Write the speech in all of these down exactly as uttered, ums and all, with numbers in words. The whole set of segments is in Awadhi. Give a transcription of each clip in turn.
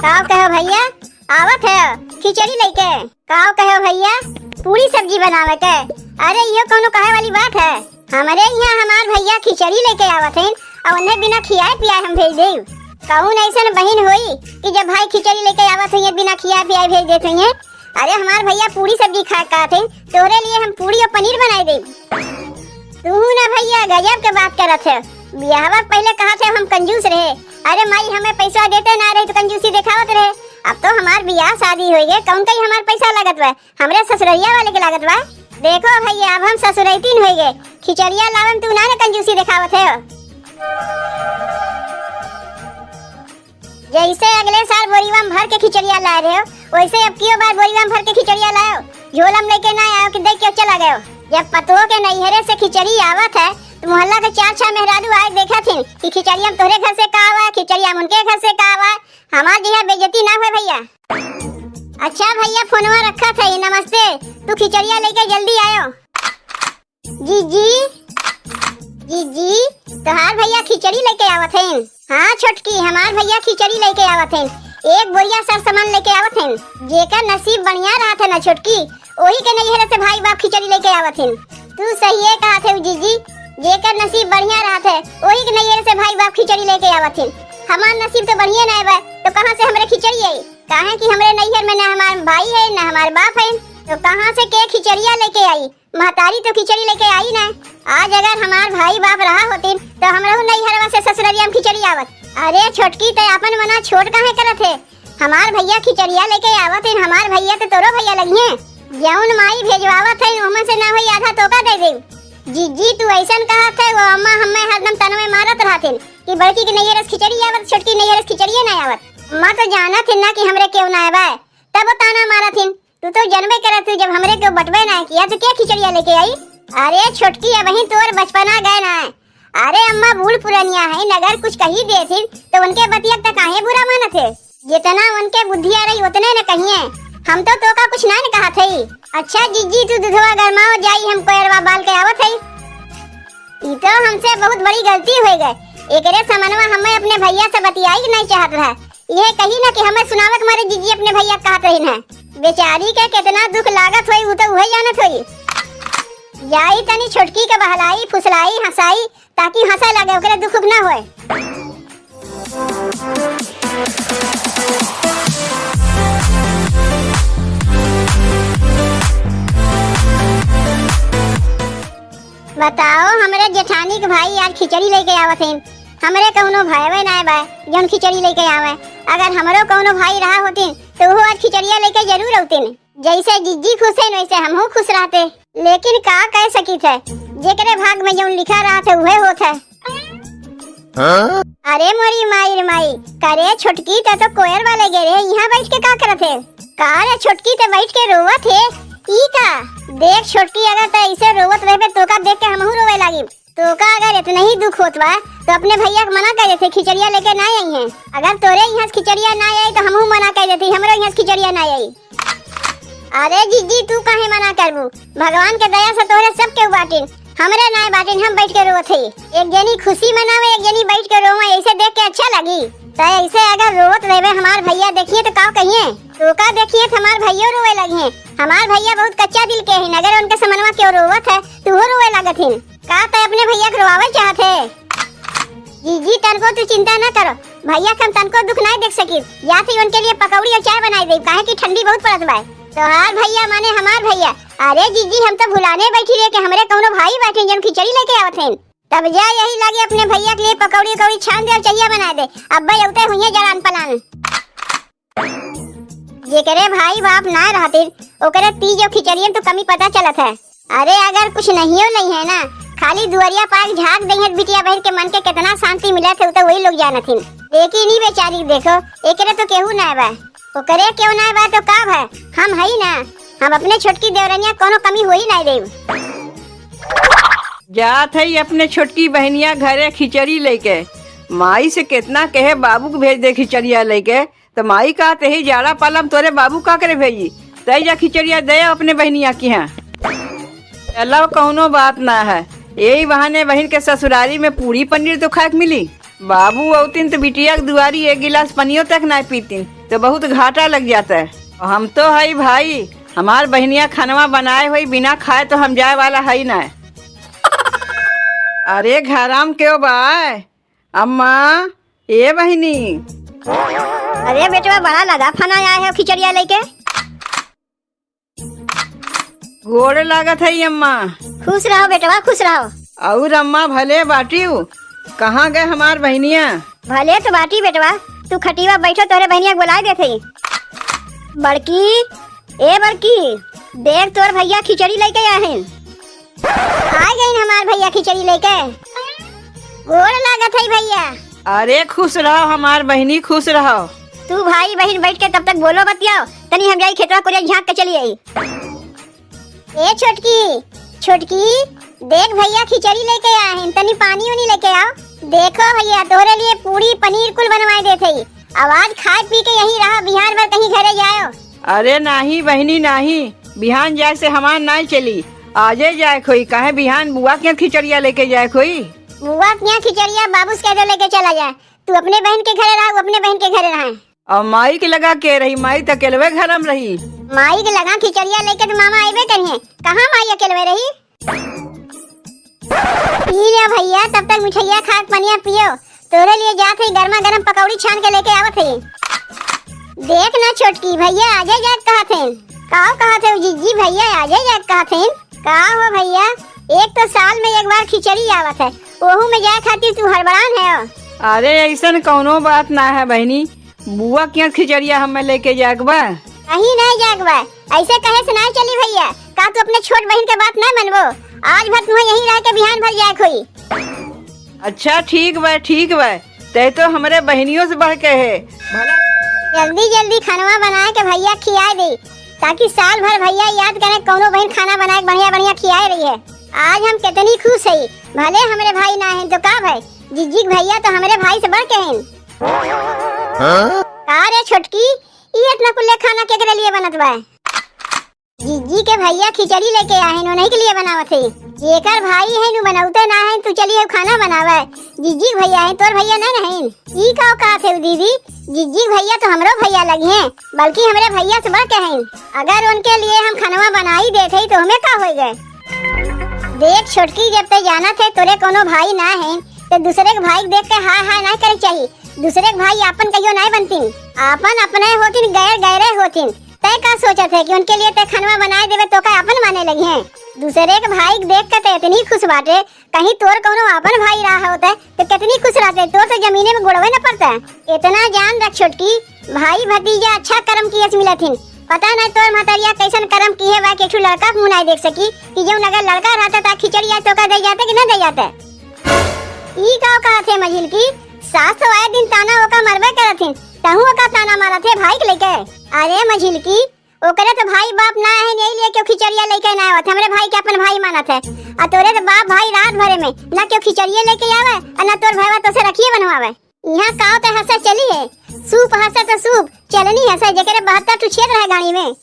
का कहो भइया, आवत है खिचड़ी लइके? का कहो भइया, पूड़ी सब्जी बनावे के? अरे, इहो कौनो कहे वाली बात है? हमरे इहाँ हमार भइया खिचड़ी लइके आवत हइन, अउर उन्हें बिना खियाए पियाए हम भेज देब। कौन अइसन बहिन होई कि जब भाई खिचड़ी लइके आवत होइहें, बिना खियाए पियाए भेज देत होइहें? अरे, हमार भइया पूड़ी सब्जी खाए कहत हइन, तोहरे लिए हम पूड़ी अउर पनीर बनाए देब। तू ना भइया, गजब के बात करत है। बियाहवा के पहिले कहत है हम कंजूस रहे। अरे माई, हमें पैसा देते ना रही तो कंजूसी देखावत रहे। अब तो हमार बियाह शादी होइगे, कौन कही हमार पैसा लागत बा? हमरे ससुररिया वाले के लागत बा। देखो भइया, अब हम ससुरैतीन होइगे, खिचड़िया लावन तू ना, ना कंजूसी देखावत है। जैसे अगले साल बोरिवा में भर के खिचड़िया लाए रहे हो, वैसे अब कियो बार बोरिवा में भर के खिचड़िया लायो। झोला में लेके ना आयो कि दे के चला गयो। जब पतोह के नैहरे से खिचड़ी आवत है, तो मोहल्ला के चार छह मेहरारू आए देखत हिन कि खिचड़िया में तोहरे घर से का आवा है, खिचड़िया में उनके घर से का आवा है। हमार जिया बेइज्जती ना होए भइया। अच्छा भइया, फोनवा रखत है, नमस्ते। तू खिचड़िया लेके जल्दी आयो। जीजी, जीजी, तोहार भइया खिचड़ी लेके आवत हइन। हाँ छोटकी, हमार भइया खिचड़ी लेके आवत हइन। एक बोरिया सर सामान लेके आवत हइन। जेकर नसीब बढ़िया रहत है ना छोटकी, ओही के नैहर से भाई बाप खिचड़ी लेके आवत हइन। तू सहिए कहत है जीजी, जेकर नसीब बढ़िया रहत है, ओही के नैहर से भाई बाप खिचड़ी लेके आवत हइन। हमार नसीब तो बढ़िया नाय बा, तो कहाँ से हमरे खिचड़ी आई? काहे कि हमरे नैहर में ना हमार भाई है, ना हमार बाप है, तो कहाँ से के खिचड़िया लेके आई? महतारी तो खिचड़ी लेके आई ना। आज अगर हमार भाई बाप रहा होतिन, तो हमरहू नैहरवा से ससुररिया में खिचड़ी आवत। अरे छोटकी, तै आपन मना छोट काहे करत है? हमार भइया खिचड़िया लेके आवत है, हमार भइया तो तोरो भइया लगिहें। जौन माई भेजवावत है, ओमन से ना होई आधा तोका दे देब। जीजी, तू अइसन कहत है, वो अम्मा हमें हरदम तनवे मारत रहतिन कि बड़की के नैहर से खिचड़ी आवत, छोटकी नैहर से खिचड़िया ना आवत। अम्मा तो जानत हिन ना कि हमरे केहू ना आवे, तब वो ताना मारत हिन। तू तो जनबे करत हू, जब हमरे केहू बटबे ना किया, तो के खिचड़िया लेके आई? अरे छोटकी, अबहीं तोर बचपना गए ना। अरे अम्मा बूढ़ पुरनिया है, अगर कुछ कही देथिन, तो उनके बतिया त काहे बुरा मानत है? जितना उनके बुद्धिया रही, उतने न कहिए। हम तो तोका कुछ ना न कहत हई। अच्छा जीजी, तू दुधवा गरमाओ, जाई हम कोयरवा बाल के आवत हई। ई तो हमसे बहुत बड़ी गलती होइ गए। एकरे समनवा हमें अपने भइया से बतियाई के नहीं चाहत रहा। इहे कही ना कि हमें सुनावे के मारे जीजी अपने भइया के कहत रहिन है। बेचारी के कितना दुख लागत होई, उ तो उहे जानत होई। जाई तनी छोटकी के बहलाई, फुसलाई, हंसाई, ताकि हंसे लगे, ओकरे दुख उख ना होए। बताओ, हमरे जेठानी के भाई आज खिचड़ी लेके आवत हैं। हमरे कौनो भाईवे नाय बा जौन खिचड़ी लेके आवे। अगर हमरो कौनो भाई रहा होतिन तो वो आज खिचड़िया लेके जरूर अउतिन। जैसे जिज्जी खुश हैं वैसे हमहू खुश रहते। लेकिन का कह सकित है, जेकरे भाग में जौन लिखा रहत है उहे होत है। हाँ? अरे मोरी माई रे माई, का रे छोटकी, ते तो कोयर वाले गे रहे, यहाँ बैठ के का करत है? का रे छोटकी, ते बैठ के रोवत है? ई का? देख छोटकी, अगर ते ऐसे रोवत रहबे तो का देख के हमहू रोवे लागी। तो का अगर इतना ही दुख होत बा तो अपने भैया के मना कर देते, खिचड़िया लेके ना आई हैं। अगर तोरे यहाँ से खिचड़िया ना आई तो हमहू मना कर देते, हमरो यहाँ से खिचड़िया ना आई। अरे जिज्जी, तू काहे मना करबू? भगवान के दया से तोहरे सब केहू बाटिन, हमरे नाय बाटिन, हम बैठ के रोवत हई। एक जनी खुशी मनावे, एक जनी बैठ के रोवे, ऐसे देख के अच्छा लगी? त ऐसे अगर रोवत रहबे हमार भैया देखिए तो का कहिए? तो का देखिए तो हमार भैया रोवे लगिए। हमार भैया बहुत कच्चा दिल के हैं, अगर उनके समनवा केहू रोवत है तो वो रोवे लागत हैं। का तै अपने भैया के रोवावे चाहत है? जिज्जी, तनको तू चिंता न करो, भैया के हम तनको दुख नाय देख सकी। या फिर उनके लिए पकौड़ी और चाय बनाई दे, काहे कि ठंडी बहुत पड़त बा। तोहार भैया माने हमार भैया। अरे जिज्जी, हम तो भुलाने बैठी रहे कि हमरे कौनो भाई बैठे जौन खिचड़ी लेके आवत हैं। तब जा यही लागे अपने भैया के लिए पकौड़ी उकौड़ी छान दे और चहिया बना दे। अब भाई अवते हुइये जड़ान पलान। जेकरे भाई बाप ना रहते, ओकरे तीज और खिचड़ियन तो कमी पता चलत है। अरे अगर कुछ नहियो नहीं है ना, खाली दुआरिया पार झाँक दइहत बिटिया बहन के मन के कितना शांति मिलत है, उ तो वही लोग जानत हिन। लेकिन ई बेचारी देखो, एकरे तो केहू ना बा। ओकरे केहू ना बा तो का भा, हम हई ना, हम अपने छोटकी देवरनिया कोनो कमी होई ना देब। जात है अपने छोटकी बहनिया घरे खिचड़ी लेके, माई से कितना कहे बाबू के भेज दे खिचड़िया लेके, त माई कहत, "यही जाड़ा पाला में तोरे बाबू का करे भेजी? तै जा खिचड़िया दे अपने बहनिया के यहाँ।" चलो, कौनो बात ना है, यही बहाने बहन के ससुरारी में पूरी पनीर तो खाए के मिली। बाबू अउतिन तो बिटिया के दुआरी एक गिलास पनियो तक नाहीं पीतिन, तो बहुत घाटा लग जात है। हम तो हई भाई, हमार बहिनिया खनवा बनाए होई, बिना खाए तो हम जाए वाला हई नाहीं। अरे घराम केउ बाय? अम्मा, ए बहिनी। अरे बेटवा, बड़ा लगा फना आए हो खिचड़िया लइके। गोड़ लागत है अम्मा। खुश रहो बेटवा, खुश रहो। अउर अम्मा भले बाटिउ, कहाँ गए हमार बहिनिया? भले तो बाटी बेटवा, तू खटिया बैठो, तोहरे बहिनिया के बोलाए देत हई। बड़की, ए बड़की, देख तोर भइया खिचड़ी लइके आहिन। आ गइन हमार भइया खिचड़ी लइके। गोड़ लागत है भइया। अरे खुश रहो हमार बहिनी, खुश रहो। तू भाई बहिन बैठ के तब तक बोलो बतियाओ, तनी हम जाई खेतवा कोरिया झाँक के चली आई। ए छोटकी, छोटकी, देख भइया खिचड़ी लइके आहिन, तनी पानी उनी लइके आओ। देखो भइया, तोहरे लिए पूड़ी पनीर कुल बनवाए देत हई। अब आज खाए पी के यहीं रहा, बिहान भर कहीं घरे जायो। अरे नाहीं बहिनी नाहीं, बिहान जाए से हमार नाहीं चली, आजे जाए खोई, काहे बिहान बुआ के खिचड़िया लइके जाए खोई। बुआ के खिचड़िया बाबू से कह दो लइके चला जाए, तू अपने बहिन के घरे रहा, वो अपने बहिन के घरे रहा। अब माई के लगा के रही, माई त अकेलवे घरम रही। माई के लगा खिचड़िया लइके तो मामा अइबे करिहें, कहाँ माई अकेलवे रही? पी लियो भइया, तब तक मिठइया खा के पनिया पियो। तोरे लिए जात हई, गरमा गरम पकौड़ी छान के लइके आवत हई। देख ना छोटकी, भइया आजे जाए कहत हईन। काउ कहत हउ जिज्जी, भइया आजे जाए कहत हईन? का हो भइया, एक तो साल में एक बार खिचड़ी आवत है, ओहू में जाए खातिर तू हड़बड़ान है। अरे अइसन कउनो बात ना है बहिनी, बुआ के खिचड़िया हमें लइके जाए के बा। कहीं नाहीं जाए के बा, अइसे कहे से नाहीं चली भइया। का तू अपने छोट बहिन के बात नाहीं मनबो? आज भर तुहें यहीं रह के बिहान भर जाए के होई। अच्छा ठीक बा, ठीक बा, तै तो हमरे बहिनियों से बढ़ के है। भला जल्दी जल्दी खनवा बनाए के भइया खियाए दे, ताकि साल भर भइया याद करे कउनो बहिन खाना बनाए के बढ़िया बढ़िया खियाए रही है। आज हम कितनी खुश हई, भले हमरे भाई ना हैं तो का भय, जिज्जी के भइया तो हमरे भाई से बढ़ के हैं। हाँ? का रे छोटकी, ई इतना कुल्ले खाना केकरे लिए बनत बा? जिज्जी के भइया खिचड़ी लइके आए हैं, उन्हीं के लिए बनावत है। जेकर भाई है नु बनौते ना है, तू चली है खाना बनावे। जिज्जी के भइया है, तोर भइया नहीं है। ई का कहत है दीदी, जिज्जी के भइया तो हमरो भइया लगी हैं, बल्कि हमरे भइया से बढ़ के हैं। अगर उनके लिए हम खनवा बनाई देत है तो हमें का होई गए? देख छोटकी, जब ते जानत है तोरे कोनो भाई ना है, तो दूसरे के भाई के देख के हाय हाय ना करे चाहिए। दूसरे के भाई आपन कहियो ना बनतीन, आपन अपने होतीन, गैर गैरे होतीन। तै का सोचत है कि उनके लिए तै खनवा बनाए देवे तो का आपन माने लगी हैं? दूसरे के भाई के देख के तै इतनी खुश बाटे, कहीं तोर कउनो आपन भाई रहा होते तो कितनी खुश रहते, तोर तो जमीने में गोड़वे न पड़ता। इतना जान रख छोटकी, भाई भतीजा अच्छा करम किए से मिलत हिन। पता नहीं तोर महतरिया कैसन करम किए बा कि एक ठो लड़का के मुँह नहीं देख सकी कि जौन अगर लड़का रहता तो खिचड़ी आज तोका दे जाते कि न दे जाते। ई का कहत है मझिलकी, सास तो आए दिन ताना ओका मरबे करत हिन, तहूँ ओका ताना मारत है भाई के लेके। अरे मझिलकी, ओकरे तो भाई बाप ना है, यही लिए क्यों खिचड़िया लेके ना आवत, हमरे भाई के अपन भाई मानत है। आ तोरे तो बाप भाई रात भरे में ना क्यों खिचड़िया लेके आवे, आ ना तोर भाईवा तो से रखिए बनवावे। यहाँ काव ते हंसे चली है, सूप हंसे तो सूप, चलनी हंसे, जेकरे बहत्तर ठू छेद रहे गाड़ी में।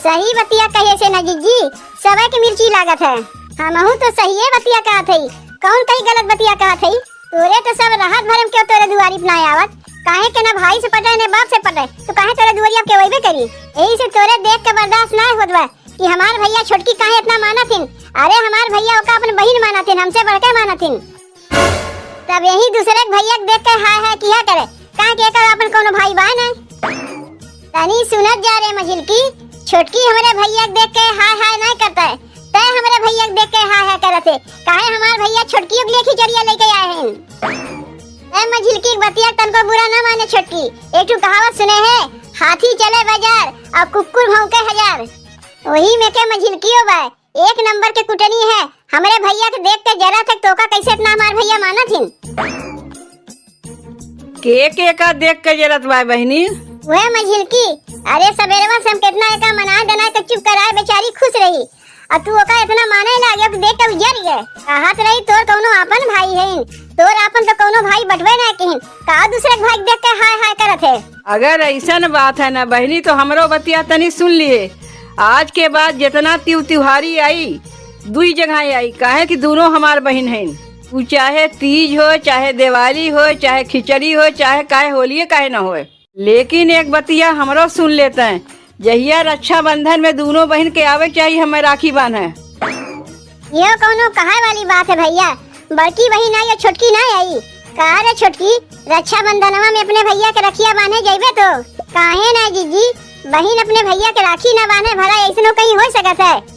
सही बतिया कहे से ना जिज्जी, सबे के मिर्ची लागत है। हमहू तो सहिए बतिया कहत हई, कौन कहीं गलत बतिया कहत हई? तोरे तो सब राहत भरम क्यों तोरे दुआरी पे ना आवत, काहे के ना भाई से पटे, ना बाप से पटे, तो काहे तोरे दुआरिया पे केहू अइबे करी? यही से तोरे देख के बर्दाश्त ना होत बा कि हमार भइया छोटकी काहे इतना मानत हिन। अरे हमार भइया ओका अपन बहिन मानत हिन, हमसे बढ़ के मानत हिन। तब यही दूसरे के भइया के देख के हाय हाय किया करे, काहे के एकर अपन कउनो भाई बा ना। तनी सुनत जा रे मझिलकी, छोटकी हमरे भइया के देख के हाय हाय नाय करते, तै हमरे भइया के देख के हाय हाय करत है। काहे हमार भइया छोटकियों के लिए खिचड़िया लेके आए हैं। ए मझिलकी के बतिया तनको बुरा ना माने छोटकी, एक ठो कहावत सुने है, हाथी चले बाजार और कुकुर भौंके हजार। वही में के मझिलकियो बा, एक नंबर के कुटनी है। हमरे भइया के देख के जरा तक तोका कैसे इतना हमार भइया मानत हिन। के के का देख के जरत बा बहिनी? वह मझिलकी, अरे सबेरवा से हम कितना एका मना दना के चुप कराए, बेचारी खुश रही। आ तू ओका इतना माने लागे कि देख के उजर गए। कहत रही तोर कौनो आपन भाई है, तोर आपन तो कौनो भाई बटवे ना किहिन, का दूसरे के भाई के देख के हाय हाय करत है। अगर ऐसन बात है ना बहिनी तो हमरो बतिया तनी सुन लिए। आज के बाद जितना तिउ तिउहारी आई, दुई जगह आई, काहे कि दोनों हमार बहिन हैं। उ चाहे तीज होय, चाहे दिवाली होय, चाहे खिचड़ी होय, चाहे काहे होलिये काहे न होय, लेकिन एक बतिया हमरो सुन लेते, जहिया रक्षाबंधन में दूनों बहिन के आवे के चाही हमें राखी बान्हे। यो कौनो कहे वाली बात है भइया, बड़की बहिन आई या छोटकी ना आई? कहा रे छोटकी, रक्षाबंधनवा में अपने भइया के रखिया बान्हे जइबे तो? काहे ना जीजी, बहिन अपने भइया के राखी ना बान्हे, भला ऐसनो कहीं हो सकत है?